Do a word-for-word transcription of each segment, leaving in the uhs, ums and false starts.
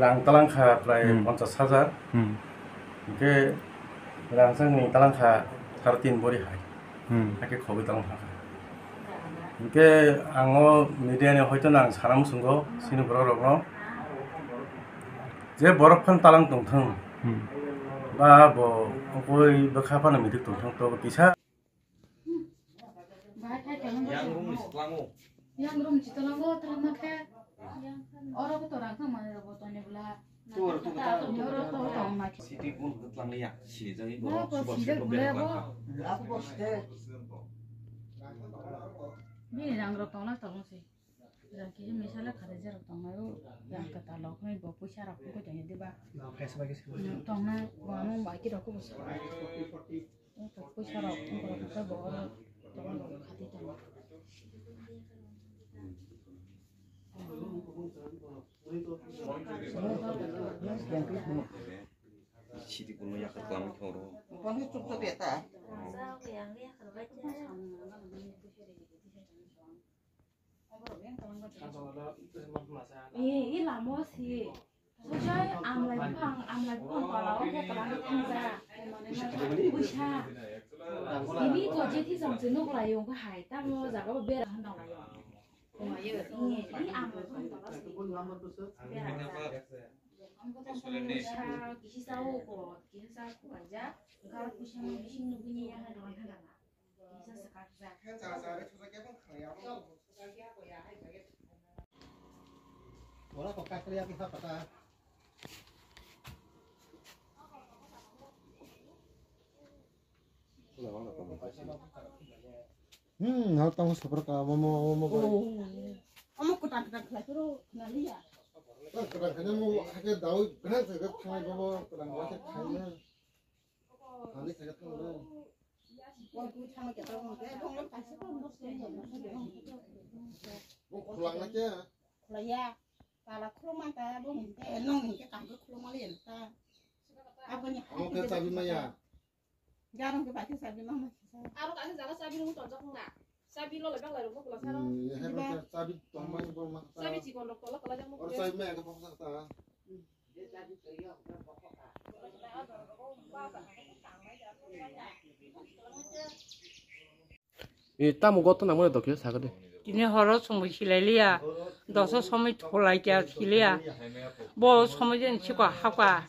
Ang talang kha prai Hmm. ponchas hajar. Hmm. Hingke rang changni talang kha thirteen bori hai. Hmm. Hake khogwi talang kha. Hingke ang o media ni hoito nang sana muchungo sini borok rokno. Je borok phan talang tongthung. Hmm. Ba bo okoi bwkha phano midik tongthung to kisa. Yang room ni sitlango. Yang room ni sitlango, tongma khe. Oro ko torang kha manwi rok bo toni bwla. Oro to tongma khe. City bun kwtlang ya. Sini jani bo. Bo sijak bwle bo. Bini rang rok tongla tongma se. Jang khe misa le khare jerok tongnaio, jang kwtal rok hinwi bo puisa rok phunukgwi tongya diba? Tongna bo ano bai khe rok bo sa. Puisa rok wngkha rok khe bo oro tongna bo khati tongo. Siti kuno yakar klamwi thoro. Eh, i lamo si. Sojai amlai buphang, amlai buphang tola o khe kwlangwi thangjak. Buisa. Tini to je thisam se nuk lai o hai, tamo jaga o bera han tong lai o. Kumayo, i, i amlai buphang tola si. Bera. Buisa, kisi sa o ko, kisi sa ko aja. Gar buisa mo bising nugini ya ha doan ha dala. Hmm, hal tamo sapra ka, momo, momo, momo. Omo kutan kutan khlai phuru khna liya. Kutan khna mo hake dawi bena se gat khlai momo kutan mo se khlai na. Ani se gat khlai na. Bo khulang na kya? Khulaiya. Tala khuluma ta bo hinte nong hinte kangkhe khuluma le ta. Aboni. Amo khe chabi maya. Garong khe bai khe chabi mama. Aro kani jaga chabi nung tonjak na. Chabi lo lebak lai rung ko kula saro. Hmm, ya, hai. Diba? Chabi tongma ni bo ma. Chabi chikon rok tola tola jang mo. Oro chabi maya khe boksa ta. E tamo goto nangmani dokhe sakade. Tini horo chwngbo silai liya, doso somoi thulai kya siliya. Bo somoi jani siko hapka.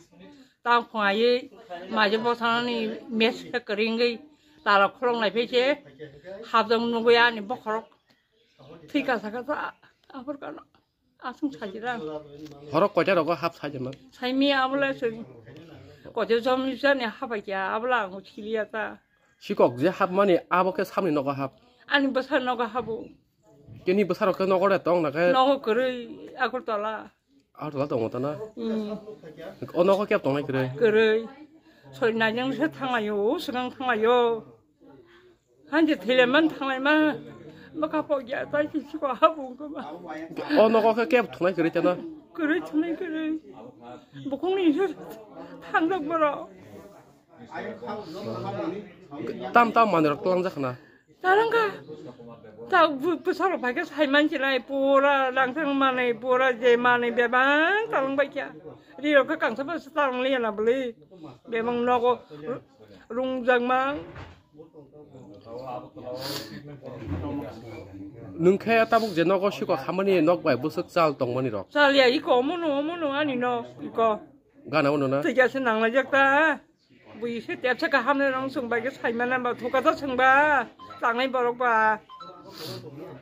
Tang phungai maje bothanani mes khe kwringwi tala khulok nai phese hapjak nugwi ani bokhorok thwika saka ta aphur kano. Aswng sajirang. Horo koita rogo hap sajirang? Saimi abola swng. Koita jomni jani habai kya abola ang siliya ta. Sikok je hapmani abo khe samni nogo hap. Ani bwsa nogo habo. Keni bwsa rok khe nogo de tong na khe. Nogo kwrwi Agartala. Agartala tongo ta na? Hmm. O nogo kep tongnai kwrwi? Kwrwi. Soi naijang se thanglaio, o swkang thanglaio. Hanji thailaima thanglaima bwkha pokya tai se siko habung koma. O nogo khe kep thunai kwrwi teno? Kwrwi thunai kwrwi. Bukhungni se thangjak borok. Tam tam manwi rok twlang jak khna. Talangkha. Ta bu-, bwsarok bai khe saiman sinai pura langthang manwi pura je manwi bebang talang bai kha. Ri rok khe kangsa bwsa talang liya na bwlwi. Bebang nogo ru-, rungjakma. Nwng khe tabuk je nogo sikok hamani nok bai bwswk chal tongmani rok? Chal ya iko omono omono ani nok iko. Gana ono na? Twi khe se nanglaijak ta. Bui se tepsa kaham le rong chwng bai khe saimana ba thuka ta chwng ba tangnai borok ba.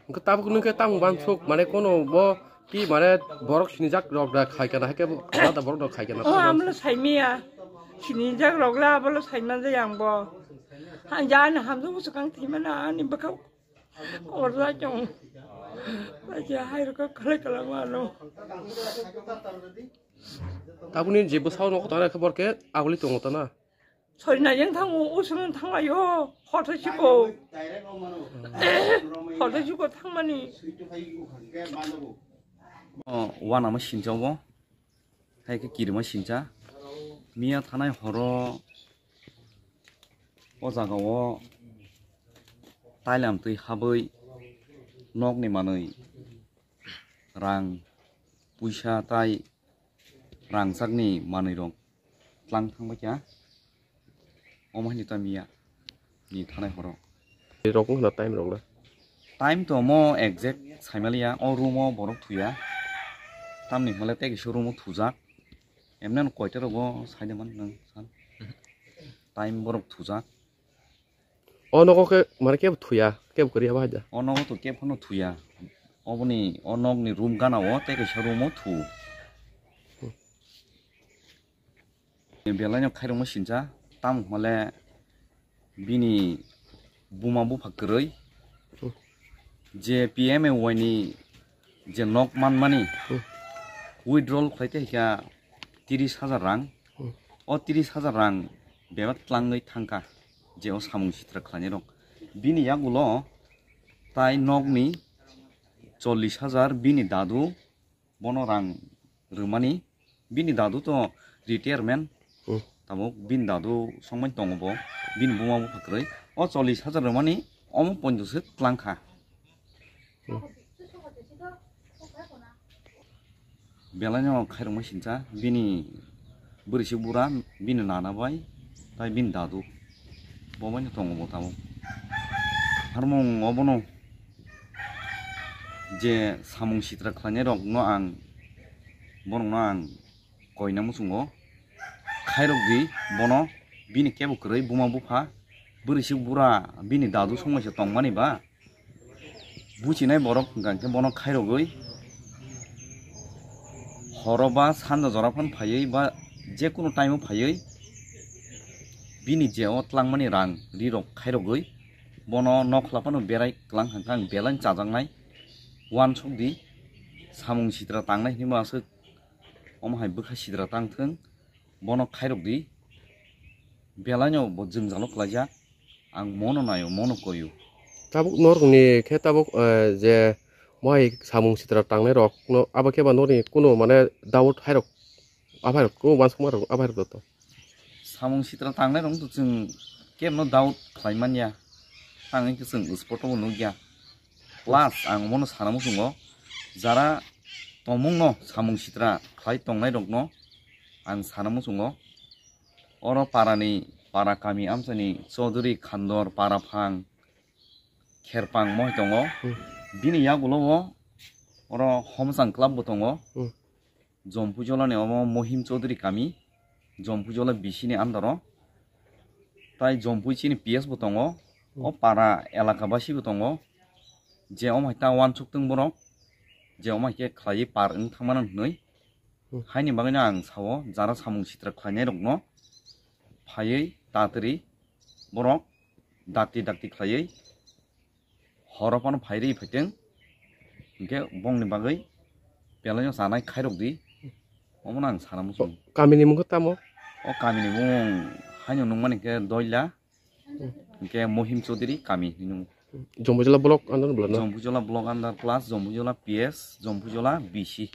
Hwnkhe tabuk nwng khe tamo uansuk mane kono bo ki mane borok sinijak rok da khai kana haikhe alada borok rok khai kana. O amlo saimiya sinijak rok la abolo saiman jai ang bo. Hanja ani hamjak bwswk ang thwimana ani bwkhao orla chong. Bai khe hai rok khalai kala mano. Tabukni je bwsao nogo tongna khe borok khe aboni tongo ta na? Sori naijeng thango, usung thanglaio, hotha siko. Hotha siko thangmani. O wanama sincha obo, hai khe kirima sincha. Miya thanai horo o jaga o tailam twi habwi nokni manwi rang puisa tai Rangchakni manwirok tlang thangbai kha. Omo haino ta miya ni thanai horo. Rok wngkha na time rok le? Time to omo exact saimaliya, o room o borok thuya. Tamni hwnle tei kisa room o thujak. Emne no koita rogo saide man nwng san. Time borok thujak. O nogo khe mane kebo thuya, kebo kwrwi abo haida. O nogo to kebo no thuya. Oboni o nokni room gana o tei kisa room o thu. Belai no khairokma sincha, tamo hwnle bini buma bupha kwrwi. Hmm. Je P M A Y ni je nok manmani, hmm, withdrawal khlai khe hika tiris hajar rang. Hmm. O tiris hajar rang bebak tlangwi thangkha je o samung sitra khlainai rok. Bini yagulo tai nokni chollish hajar bini dadu bono rang rwmani, bini dadu to retirement. Hmm. Tabuk bini dadu songmani tongo bo, bini buma bupha kwrwi. O chollish hajar rwmani omo ponjo se tlang kha. Hmm. Belai no khairokma sincha, bini bwrwi se bura, bini nana bai, tai bini dadu. Bo bai no tongo bo tabuk. Harmung obono je samung sitra khlainai rok no ang, borok no ang koina muchungo khairok di bono, bini kebo kwrwi buma bupha, bwrwi se bura, bini dadu songmai se tongmani ba. Buchinai borok hwnkha khe bono khairogwi horo ba sanja jora phano phaiwi ba jekunu time o phaiwi bini je o tlangmani rang ri rok khairogwi bono nokhla phano berai kwlang hwnkha ang belai chajaknai. Uansuk di samung sitra tangnai hinwi aswk omo hai bwkha sitra tangthwng. Bono khairok di. Belai no bo jwngjalo klaijak. Ang mono naio, mono koio. Tabuk norokni khe tabuk, eh, je mohai samung sitra tangnai rok no abo khe ba norokni kuno mane doubt hairok, abairok kuno uansukma rok abairok to. Samung sitra tangnai rok to chwng kebo no doubt khlai manya. Tangwi khe chwng spot o bo nukya. Plus ang mono sana muchungo jara tongmung no samung sitra khlai tongnai rok no ang sana muchungo. Oro parani, para kami amchaini Chaudhuri Khandor, Paraphang, Kherpang mohai tongo. Hmm. Bini yagulo o oro Homsang Club bo tongo. Hmm. Jompuijola ni omo Mohim Chaudhuri kami, Jompuijola B C ni under o. Tai Jompui chini P S bo tongo. O para elaka basi bo tongo. Je omo hai ta uansuk tong borok. Je omo hai khe khlaiwi par wng thangmano hinwi. Hmm. Haini bagwino ang sao, jara samung sitra khlainai rokno phaiwi tatri borok dakti dakti khlaiwi horo phano phairi phaiteng. Hinkhe bongni bagwi belaino chanai khairok di. Omono ang sana muchung. Kamini mung khe tamo? O kamini mung haino nungmani khe Doila. Hinkhe Mohim Chaudhary kami hinwi nung. Jompuijola block under bwlano? Jompuijola block under plus Jompuijola P S, Jompuijola B C.